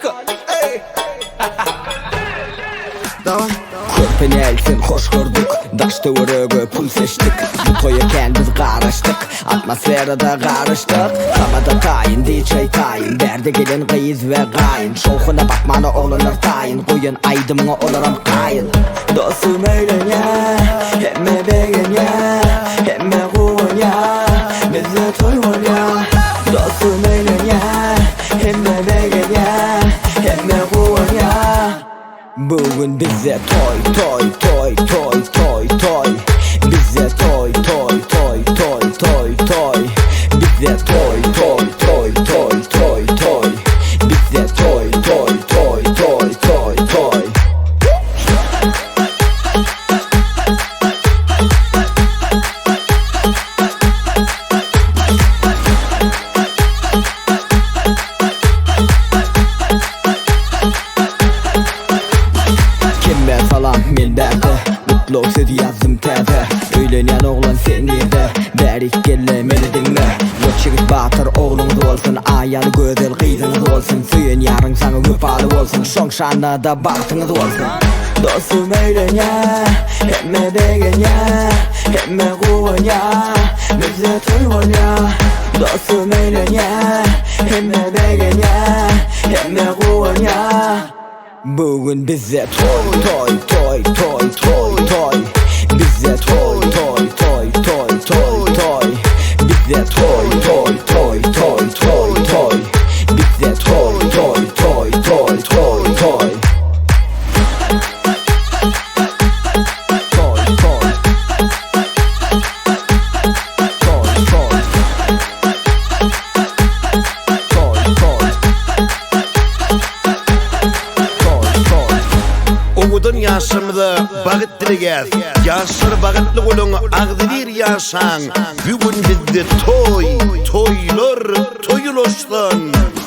Alişka, ey. Daway. Körpe näl sen hoş gördük Daş töwerege pul seçdik Bu toýa kän biz garaşdyk Atmosferada garyşdyk Tamada taýyn DJ taýyn Bärde gelen gyz we gaýyn Şowhuna bakmana oglanlar taýyn Goýan aýdymyňa olaram kaýyl Dostum öýlenýä, hemme begenýä, hemme guwanýa, bizde toý bolýa. Dostum öýlenýä, hemme begenýä, hemme guwanýa. Bu gün bizde toý toý toý toý toý toý Bizde toý toý toý toý toý toý Bizde toý toý toý toý toý toý Bizde toý toý toý toý toý toý Kime salam men bärde Gutlag sözi ýazdym täze Öýlenýän oglan sen nirde Bärik gelle meni diňle Goç ýigit batyr ogluňyz bolsun Aýaly gözel gyzyňyz bolsun Söýen ýaryň saňa wepaly bolsun Şoň şanyna-da bagtyňyz bolsun Dostum öýlenýä, hemme begenýä, hemme guwanýa, bizde toý bolýa. Dostum öýlenýä, hemme begenýä, hemme guwanýa. Bu gün bizde toý toý toý toý toý toý Bizde toý toý toý toý toý toý Bizde toý toý toý toý toý toý Bizde toý toý toý toý toý toý Toý toý Toý toý Toý toý Toý toý Owadan ýaşlarymyza bagyt dileýäs. Ýaşlar bagtly boluň, agzybir ýaşaň. Bu gün bizde toý, toýlar toý ulaşsyn.